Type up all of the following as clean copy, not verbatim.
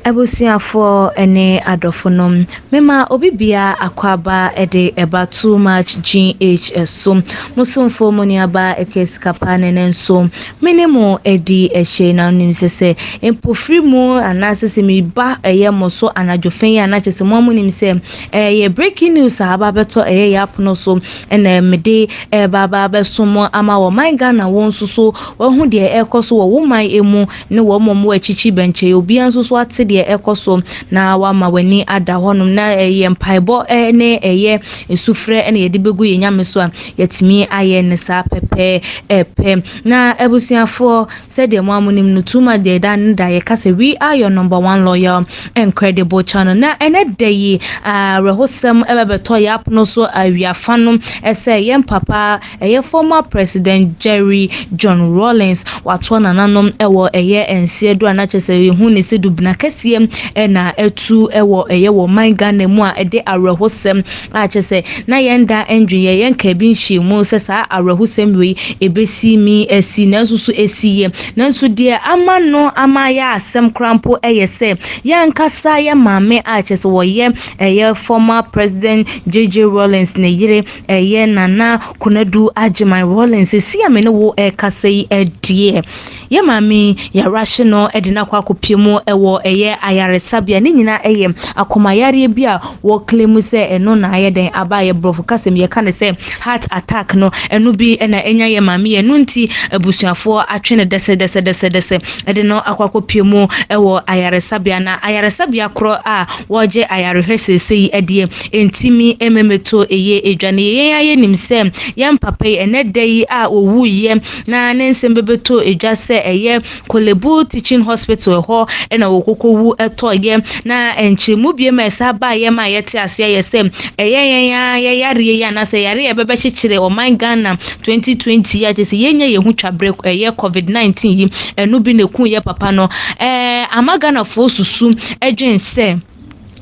Abusuafoɔ ne adɔfonom, mema obi biara akwaaba de ɛba Too Much GH so. Mo somfoɔ mo nuabaa Akua Sikapa ne ne nso me ne mo adi ahyia na wonim sɛ sɛ mpofiri mu anaasɛ sɛ meba ɛyɛ mo so anadwo fɛ yi a na kyerɛ sɛ mo a monim sɛ ɛyɛ breaking news a aba abɛtɔ ɛyɛ yɛ apono so ɛna mede ɛreba aba abɛso mo ama wɔ man Ghana wɔn nso so wɔahu deɛ ɛrekɔ so wɔ wo man mu ne wɔn a wɔwɔ akyikyi bɛnkyɛe obiara nso so ate deɛ ɛkɔ so na wama w'ani ada hɔnom na ɛyɛ mpaebɔ ne ɛyɛ sufrɛ na yɛde bɛgu yɛn Nyame so a yɛatumi ayɛ ne saa pɛpɛɛpɛ. Na abusuafoɔ, sɛdeɛ mo a monim no, too much deɛ da ne da yɛka sɛ we are your number one loyal and credible channel. Na ɛnɛ da yi awerɛhosɛm ɛbɛbɛtɔ yɛn apono so awiafa no sɛ yɛn papa ɛyɛ former President Jerry John Rawlings watoa nananom wɔ ɛyɛ nseɛ do a na kyerɛ sɛ yɛhu ne sɛ dubena kɛseɛ ɛna atu wɔ ɛyɛ wɔ man Ghana mu a ɛde awerɛhosɛm a kyerɛ sɛ na yɛn da ndwen yɛ yɛn ka bi nhyɛ mu sɛ saa awerɛhosɛm wei ebesi mi asi, nanso so esi yɛ. Nanso deɛ ama no ama ayɛ asɛm koraa mpo ɛyɛ sɛ yɛn ankasa yɛ maame a kyerɛ sɛ wɔyɛ ɛyɛ former President JJ Rawlings ne yere, ɛyɛ Nana Konadu Agyeman Rawlings, esi a me ne wo ɛrekasa yi ɛdeɛ yɛ maame yɛarahye no de no akɔ akɔpie mu wɔ ɛyɛ ayaresabea. Ne nyinaa ɛyɛ akomayareɛ bi a wɔclaim sɛ ɛno na ayɛ dɛn aba yɛ borɔfo kasɛm yɛka ne sɛ heart attack no, ɛno bi ɛna ɛnya yɛ maame yɛ no nti abusuafoɔ atwe no dɛsɛdɛsɛdɛsɛdɛsɛ ɛde no akɔ akɔpie mu ɛwɔ ayaresabea. Na ayaresabea korɔ a wɔregye ayarehwɛ seesei ɛdeɛ ntimi mmɛmɛto ɛyɛ edwa no. Yɛn ayɛ nim sɛ yɛn papa yi ɛnɛ da yi a owuiɛ na ne nsɛm bɛbɛtɔ edwa sɛ ɛyɛ Korle Bu Teaching Hospital hɔ ɛna wɔkɔkɔ wu ɛtɔɔyɛ, na nkyɛnmu biem a ɛsa baayɛ ma yɛte aseɛ yɛ sɛ ɛyɛ yɛn a yɛyareɛ yi anaasɛ yareɛ yɛbɛbɛkyekyere ɔman Ghana 2020 a kyerɛ sɛ yɛnya yɛn ho twaberɛ ɛyɛ COVID-19 yi, ɛno bi na eku yɛ papa no. Ama Ghanafoɔ susu ɛdwen sɛ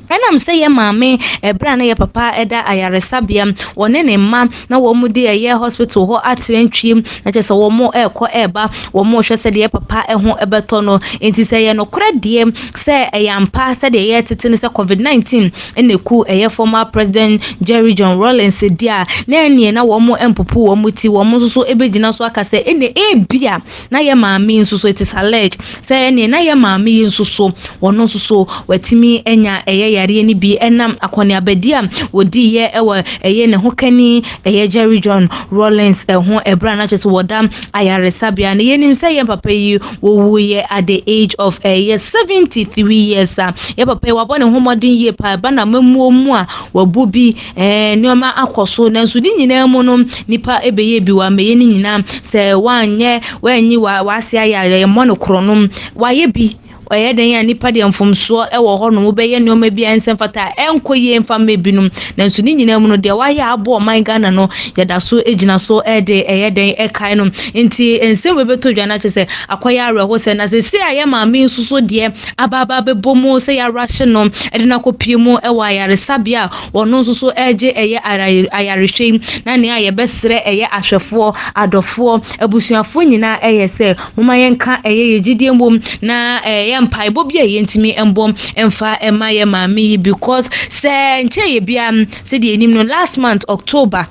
ɛnam sɛ yɛ maame ɛberɛ a na yɛ papa ɛda ayaresabea, wɔne ne mma na wɔn de ɛyɛ hospital hɔ atrɛ ntwiem na kyerɛ sɛ wɔn ɛrekɔ ɛreba, wɔn rehwɛ sɛdeɛ yɛ papa ɛho ɛbɛtɔ no. Nti sɛ ɛyɛ nokorɛ deɛ sɛ ɛyɛ ampa sɛdeɛ yɛtete no sɛ COVID-19 ɛna eku ɛyɛ former President Jerry John Rawlings di a, na ɛneɛ na wɔn mpopo wɔn ti, wɔn nso so ɛbɛgyina so aka sɛ ɛna ebia na yɛ maame nso so, it is alleged sɛ ɛneɛ na yɛ maame yi nso so wɔn nso so wɔatumi anya ɛyɛ yareɛ no bi ɛnam akɔneabadi a wɔdiiɛ ɛwɔ ɛyɛ ne ho kani ɛyɛ Jerry John Rawlings ɛho ɛberɛ a na kyerɛ sɛ wɔda ayaresabea no. Yɛnim sɛ yɛn papa yi wɔwuiɛ at the age of ɛyɛ 73 years a yɛ papa yi wabɔ ne ho mmɔden yie paa ɛba na mamuo mu a wabu bi nneɛma akɔ so, nanso ne nyinaa mu no nipa ɛbɛyɛ bi wɔ amɛyɛ ne nyinaa sɛ wanyɛ wanyi wase ayɛ a yɛmmɔ no korɔnom wayɛ bi ɔyɛ den a nipa deɛ mfomsoɔ ɛwɔ hɔnom wobɛyɛ nneɛma bi a ɛnsɛ mfata a ɛnkɔ yie mfa mma binom, nanso ne nyinaa mu no deɛ wayɛ aboɔ ɔman Ghana no yɛda so gyina so ɛde ɛyɛ den ɛkae no. Nti nsɛm bɛbɛtɔ dwa no akyɛ sɛ akɔyɛ awerɛho sɛ na sɛsi a yɛ maame nso so deɛ abaaba bɛbɔ mu sɛ yɛarahye no ɛde no akɔpie mu ɛwɔ ayaresabea a wɔno nso so ɛregye ɛyɛ ayarehwɛ yi. Na nea yɛbɛsrɛ ɛyɛ ahwɛfoɔ, adɔfoɔ, abusuafoɔ nyinaa ɛyɛ sɛ momma yɛnka ɛyɛ yɛ gyidie mbom na ɛyɛ mpaebɔ bi a yɛntumi mbɔ mfa ɛma yɛ maame yi, because sɛ nkyɛn yɛ bia sɛdeɛ anim no last month October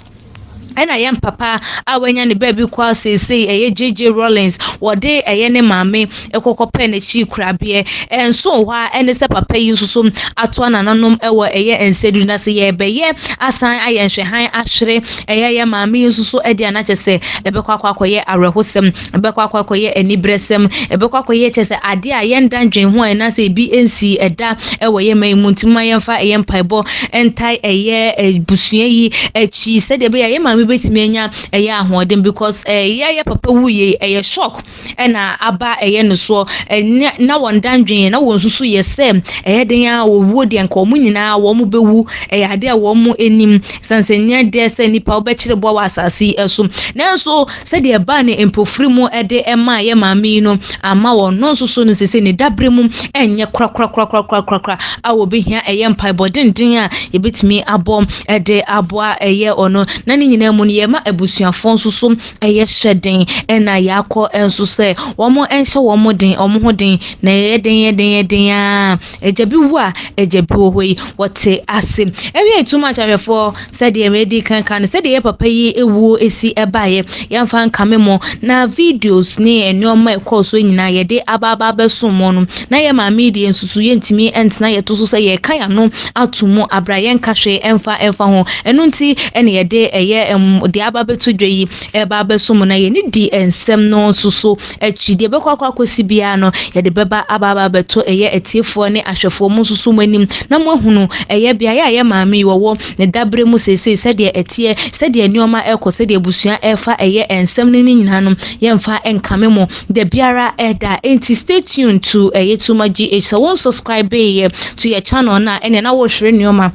ɛna yɛn papa a wanya ne baabi kɔ aseesei ɛyɛ JJ Rawlings wɔde ɛyɛ ne maame ɛkɔkɔ pɛ n'akyi kurabeɛ ɛnso hɔ a ɛne sɛ papa yi nso so atoa nananom ɛwɔ ɛyɛ nsɛdu. Na sɛ yɛbɛyɛ asan ayɛ nhwɛhan ahwere ɛyɛ yɛ maame yi nso so ɛde anakyɛ sɛ ɛbɛkɔ akɔ akɔyɛ awerɛhosɛm, ɛbɛkɔ akɔ akɔyɛ anibrɛsɛm, ɛbɛkɔ akɔyɛ kyɛ sɛ adeɛ a yɛnda ndwen ho a ɛna sɛ ebi nsi ɛda ɛwɔ yɛ man mu. Nti ma yɛmfa ɛyɛ mpaebɔ ɛntae ɛyɛ abusua yi akyi sɛdeɛ ɛbɛyɛ yɛ maame. Bɛtumi anya ɛyɛ ahoɔden because ɛyɛ yɛ papa wu yie, ɛyɛ shock ɛna aba ɛyɛ no soɔ. Ɛnyɛ na wɔn dandwen na wɔn nso yɛ sɛ ɛyɛ den a wɔwuo deɛ, nka wɔn nyinaa wɔn bɛwu. Ɛyɛ adeɛ a wɔn anim sansɛnyɛ deɛ sɛ nipa wɔbɛkyerɛ boa wɔ asase yi so. Nanso sɛdeɛ ɛbaa ne mpofiri mu ɛde ɛmaa yɛ maame yi no ama wɔn no nso so no, sese ne dabere mu ɛnyɛ korakorakorakorakorakora a wɔbɛhia ɛyɛ mpaebɔ denden a yɛbɛtumi abɔ ɛde aboa ɛyɛ ɔno. Na ne nyinaa mu no, yɛma abusuafoɔ nso so ɛyɛ hyɛden, ɛna yɛakɔ nso sɛ wɔn nhyɛ wɔn den, wɔn ho den. Na ɛyɛ den, yɛ den, yɛ den a agya bi wu a, agya bi wɔ hɔ yi wɔte ase. Ɛwie too much ahwɛfoɔ, sɛdeɛ mɛdi kankan no, sɛdeɛ yɛ papa yi ewuo esi ɛbaeɛ, yɛmfa nkame mo na videos ne nneɛma ɛkɔɔ so nyinaa yɛde aba aba abɛso mo no. Na yɛ maame yi deɛ nso so, yɛntumi ntena yɛto so sɛ yɛka yɛano ato mu abra yɛnka hwee ɛmfa ho. Ɛno nti ɛna yɛde ɛyɛ deɛ aba abɛto dwa yi ɛba abɛso mo, na yɛne di nsɛm no nso so akyi. Deɛ ɛbɛkɔ akɔsi biara no, yɛde bɛba aba aba abɛto ɛyɛ atiefoɔ ne ahwɛfoɔ mo nso so mo anim na mo ahunu ɛyɛ beaeɛ a yɛ maame yi wɔwɔ ne dabere mu seesei, sɛdeɛ ɛteɛ, sɛdeɛ nneɛma ɛkɔ, sɛdeɛ abusua ɛfa ɛyɛ nsɛm no ne nyinaa no, yɛmfa nkame mo da biara ɛda. Enti stay tuned to ɛyɛ Tuma GH. Sɛ wɔn subscribe yɛ to yɛ channel no a, ɛnea na wɔrehwere nneɛma.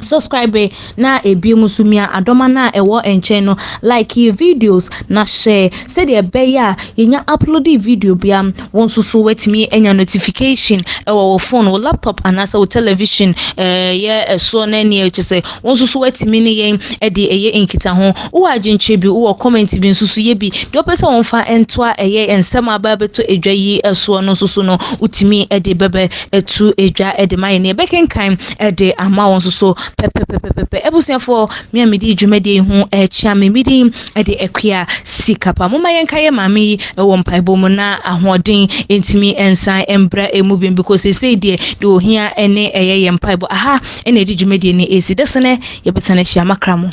Subscribe na ebi mu nso mia adɔma no a ɛwɔ nkyɛn no, like yɛ videos na share, sɛdeɛ ɛbɛyɛ a yɛnya upload video bia, wɔn nso so watumi anya notification ɛwɔ wɔ phone, wɔ laptop anaasɛ wɔ television ɛyɛ ɛsoɔ. Na ɛneɛ kyɛ sɛ wɔn nso so watumi ne yɛn ɛde ɛyɛ nkitaho. Wowɔ adwenkyerɛ bi, wowɔ comment bi nso so yɛ bi deɛ wopɛ sɛ wɔmfa ntoa ɛyɛ nsɛm a aba abɛtɔ edwa yi ɛsoɔ no nso so no, wotumi ɛde bɛbɛ ɛtu edwa ɛde ma yɛn, yɛbɛkenkan ɛde ama wɔn nso so pɛpɛpɛpɛpɛ. Abusuafoɔ, me a mede dwumadie yi ho ɛkyia me medi ɛde Akua Sikapa. Momma yɛnka yɛ maame yi ɛwɔ mpaebɔ mu na ahoɔden ntumi nsan mbra emu bi, because seesei deɛ ohia ɛne ɛyɛ yɛ mpaebɔ. Aha ɛna ɛde dwumadie no esi dɛsɛnɛ, yɛbɛsan ahyia makra mo.